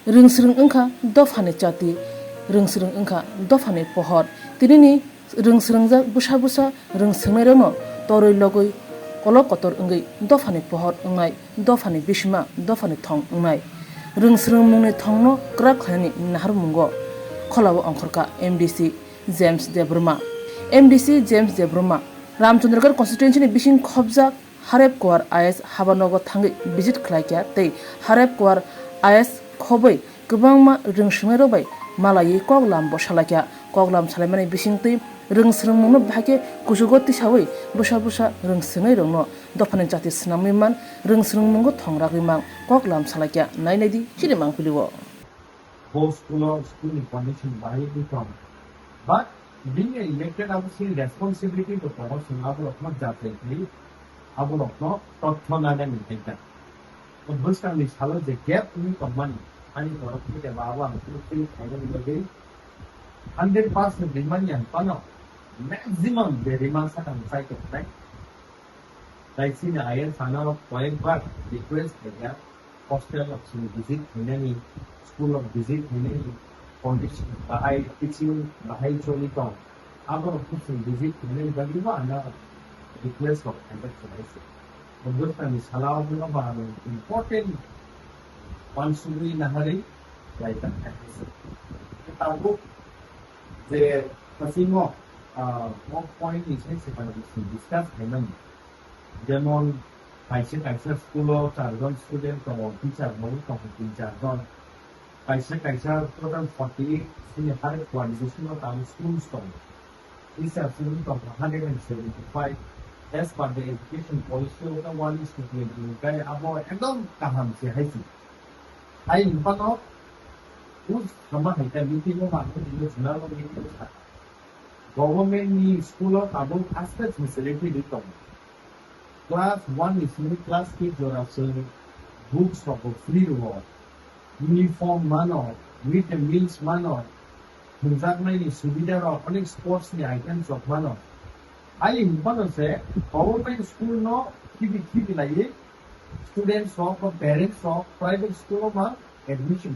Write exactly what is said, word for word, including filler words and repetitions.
Rwngsrwng wngkha dophani chati, rwngsrwng wngkha dophani pohor. Tinini rwngsrwngjak bwsa bwsa rwngswngnairokno torwi logwi kolok kotor wngwi dophani pohor wngnai, dophani bisima, dophani thong wngnai. Rwngsrwngmungni thongno kwrak khlainani naharmungo kholao ongkhorkha M D C James Debbarma. M D C James Debbarma Ramchandragarh constituency ni bising khobjak Harep Kuar I S habanogo thangwi visit khlaikha tei Harep Kuar I S khobwi kwbangma rwngswngnairok bai malaiwi koklam bo salaikha. Koklam salaimani bisingtwi rwngswngmungno bahai khe kuchugo tisawi bwsa bwsa rwngswngnairokno dophani chati swnamwi man, rwngswngmungo thong ragwi man koklam salaikha. Nai naidi chini mangpilio. Bo school o school ni condition bahai wngwi tong. But being a elected abo chini responsibility bo tongo, chwng aborokno jachai khlai, aborokno totho nanani khaikha. O bwskangni salo je gap wngwi tongmani, ani borok ni eba abo ang fulfill khainani bagwi hundred percent rimani ang phano maximum je rima sakang chai tongnai. Tai chini ayar sana koyekbar request khaikha, hostel o chini visit khainani, school o visit khainani, condition bahai, teaching bahai choli tong, aborok khe chini visit khainani bagwi bo ano request rok khaijak khainai se. Bwskangni salo abono bo ano important uansugwi naharwi khlai tang khainai se. Tabuk je kasimo, ah, o point ni sai se discuss khainani. Jemon, kaisa kaisa school o charjon student tongo, teacher bo tongo tin charjon. Kaisa kaisa total forty eight chini Harep Kuar ni bisingo tabuk schools tongo. Teachers ni tongo hundred and seventy five. As per the education policy o khe one is to twenty, hwnkhe abo ekdom kaham se hai se. Hai hwnphano, us sama hai ta meeting o ma khe dino jwnalo meeting o sa. Government ni school o tabuk aste facility ri tongo. Class one ni simi class eight jora chwng books rok bo free rwo, uniform mano, mid day meals mano, thwngjaknai ni subida rok, onek sports ni items rok mano. Hai hwnphano se government school no khibi khibi laiwi students rok ba parents rok private school o ma admission